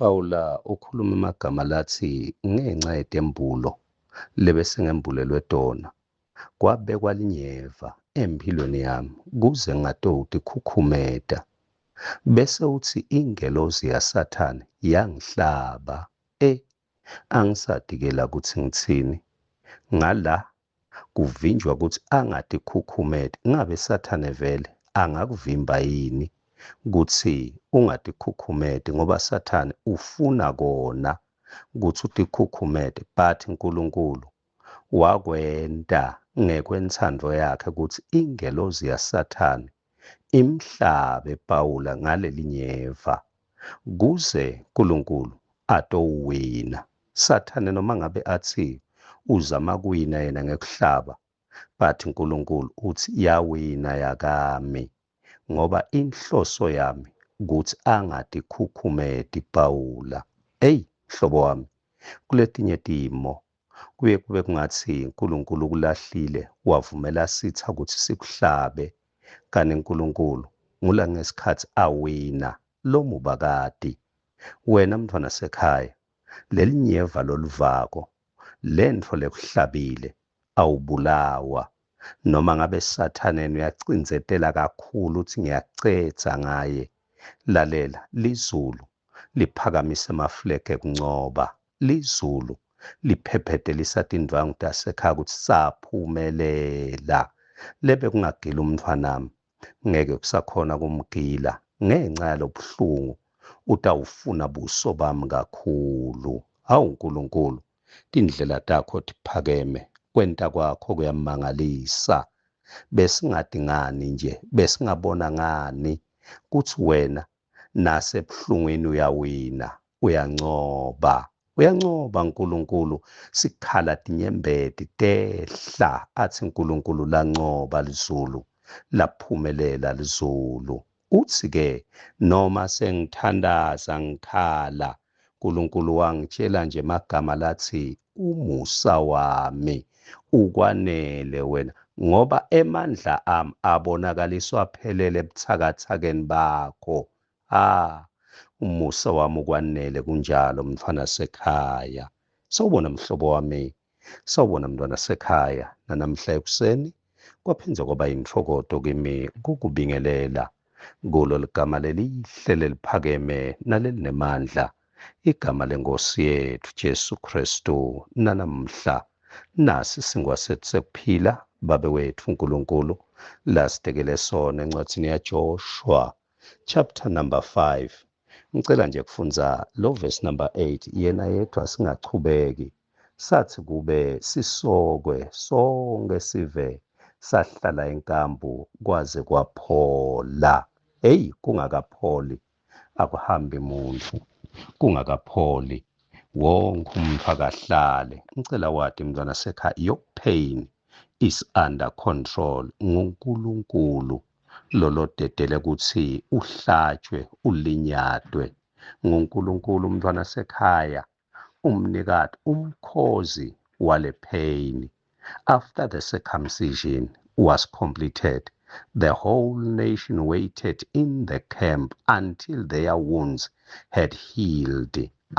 Pawula ukhuluma emagama latsi ngenca yetembulo lebesengembulelwe tona, kwabekwa linyeva emphilweni yami kuze ngingatowutikhukhumeta. Bese utsi ingelozi yaSathane yangihlaba. E, angisati ke la kutsi ngitsini. Ngala kuvinjwa kutsi angatikhukhumeti. Ngabe Sathane vele angakuvimba yini kutsi ungatikhukhumeti ngoba Sathane ufuna kona kutsi utikhukhumete but uNkulunkulu wakwenta ngekwentsandvo yakhe kutsi ingelozi yaSathane imhlabe Pawula ngalelinyeva kuze uNkulunkulu atowuwina. Sathane noma ngabe athi uzama kuwina yena ngekuhlaba but uNkulunkulu uthi yawina yakami ngoba inhloso yami ukuthi angatikhukhumeti Pawula. Ey mhlobo wami kuletinye timo kuye kube kungathi uNkulunkulu ukulahlile wavumela sitha ukuthi sikuhlabe kanti uNkulunkulu ngula ngesikhathi awina lomubakati wena mntfwana sekhaya lelinyeva loluvako lentfo lekuhlabile awubulawa noma ngabe sathaneni uyacindzetela kakhulu uthi ngiyacetha ngaye lalela lizulu liphakamise emaflege ekuncoba lizulu liphephetelisa tindvwangu tasekhaya ukuthi saphumelela lebe kungagila umntfwanami ngeke kusakhona kumgila ngenxa yalobuhlungu utawufuna buso bami kakhulu hawu uNkulunkulu tindlela takho tiphakeme kwenta kwakho kuyamangalisa besingati ngani nje besingabona ngani kutsi wena nasebuhlungwini uyawina uyancoba uyancoba uNkulunkulu sikhala tinyembeti tehla athi uNkulunkulu lancoba lizulu laphumelela lizulu uthi ke noma sengithandaza ngikhala uNkulunkulu wangitshela nje amagama lathi umusa wami ukwanele wena ngoba emandla ami abonakaliswa aphelele ebuthakathakeni bakho ah umusa wami ukwanele kunjalo mntfwana sekhaya sawubona mhlobo wami sawubona mntwana sekhaya nanamhla ekuseni kwaphindze kwaba yintfokoto kimi kukubingelela kulo ligama lelihle leliphakeme nalelinemandla igama lenkosi yethu Jesu Kristu nanamhla nasi singwa sethu sekuphila babe wethu uNkulunkulu lasitekele sona encwadzini yaJoshua chapter number 5 ngicela nje kufundza lo verse number 8 yena yedwa singachubeki sathi kube sisokwe sonke sive sahlala enkambu kwaze kwaphola hey kungakapholi akuhambi muntu kungakapholi wonke umuntu akahlale ngicela wati mntwana sekhaya your pain is under control nguNkulunkulu lolodedele kutsi uhlatshwe ulinyatwe nguNkulunkulu umntwana sekhaya umnikati umkhozi wale pain after the circumcision was completed the whole nation waited in the camp until their wounds had healed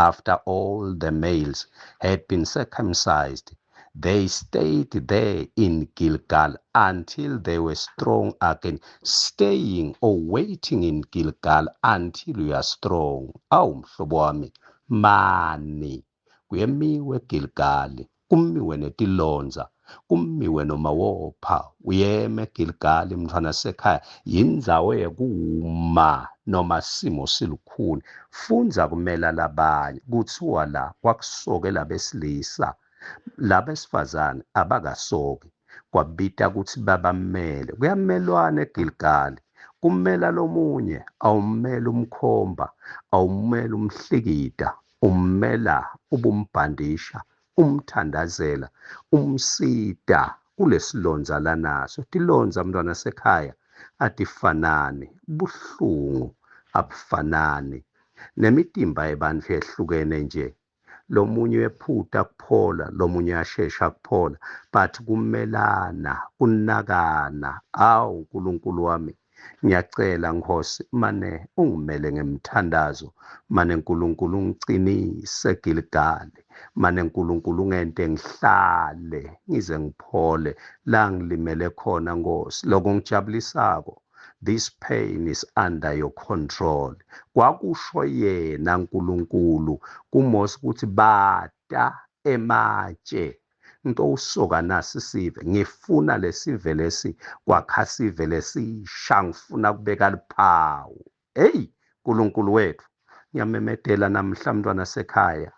after all the males had been circumcised They stayed there in Gilgal until they were strong again, staying or waiting in Gilgal until you are strong. Awu mhlobo wami, mani kuyemiwe eGilgali, kumiwe netilondza, kumiwe noma wopha, uyeme eGilgali mntfwana sekhaya, yindzawo yekuma noma simo silukhuni. Fundza kumela labanye, kuthiwa la kwakusoke labesilisa labesifazane abakasoki kwabita ukuthi babamele kuyamelwana eGilgali kumela lomunye awumela umkhomba awumela umhlikida ummela ubumbhandisha umthandazela umsita kulesilondza lanaso tilondza mntwana sekhaya atifanani buhlungu abufanani nemitimba yebantfu yehlukene nje lomunye uyephuta kuphola lomunye uyashesha kuphola but kumelana kunakana awu uNkulunkulu wami Ngiyacela Nkosi, mane ungimele ngemthandazo, mane uNkulunkulu ungicinise Gilgali, mane uNkulunkulu ungente ngihlale ngize ngiphole la ngilimele khona Nkosi. Lokho ngijabulisako, this pain is under your control. Kwakusho yena uNkulunkulu kuMose ukuthi bata ematshe ngitowusoka nasi sive, ngifuna lesive lesi kwakha sive lesisha, ngifuna kubeka luphawu. Hey uNkulunkulu wethu, ngiyamemetela namhla mntwana sekhaya,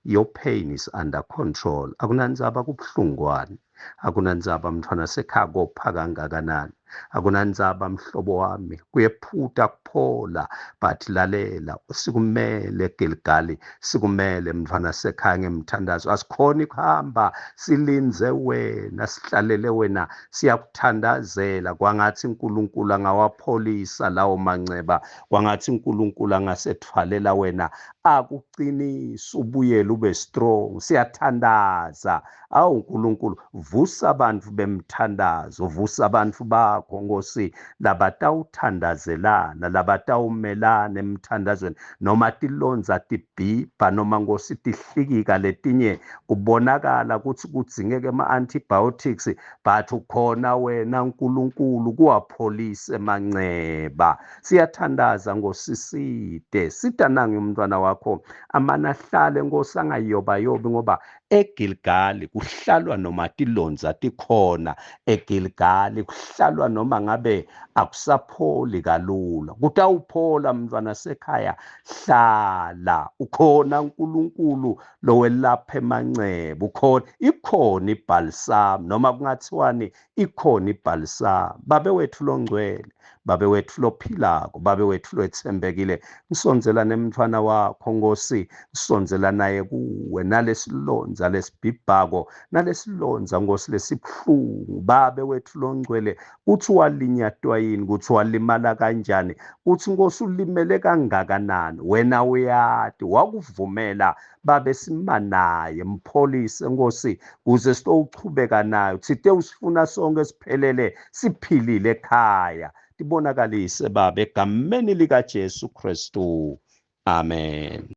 your pain is under control. Akunandzaba kubuhlungwane, akunandzaba mntwana sekhaya kopha kangakanani, akunandzaba mhlobo wami kuyephuta kuphola, but lalela, sikumele Gilgali, sikumele mntwana sekhaya ngemthandazo. Asikhoni kuhamba silindze wena, sihlalele wena, siyakuthandazela. Kwangathi uNkulunkulu angawapholisa lawo manceba, kwangathi uNkulunkulu angasethwalela wena, akuqinise ubuyele ube strong. Siyathandaza, awu uNkulunkulu, vusa abantu bemthandazo, vusa abantu bakho Nkosi labatawuthandazelana, labatawumelana emthandazweni, noma tilondza tibhibha, noma Nkosi tihlikika letinye, kubonakala ukuthi kudzingeke ama-antibiotics, but ukhona wena uNkulunkulu kuwapholisa emanceba. Siyathandaza Nkosi, side sitanange umntwana wakho amane ahlale Nkosi, angayobayobi, ngoba eGilgali kuhlalwa noma tilondza tikhona, eGilgali kuhlalwa noma ngabe akusapholi kalula. Kutawuphola mntwana sekhaya, hlala ukhona uNkulunkulu lowelapha emanceba, ukhona, ikhona ibhalsam, noma kungathiwani ikhona ibhalsam. Babe wethu longcwele, babe wethu lophilako, babe wethu lothembekile, ngisondzela nemntfwana wakho Nkosi, ngisondzela naye kuwe, nalesilondza lesibhibhako, nalesilondza Nkosi lesibuhlungu. Babe wethu longcwele, kuthi walinyatwa yini, kuthi walimala kanjani, kuthi Nkosi ulimele kangakanani, wena uyati, wakuvumela babe simanaye, mpholise Nkosi, kuze sitowuchubeka nayo. Thite usifuna sonke siphelele, siphilile ekhaya. Tibonakalise babe, egameni likaJesu Kristu, amen.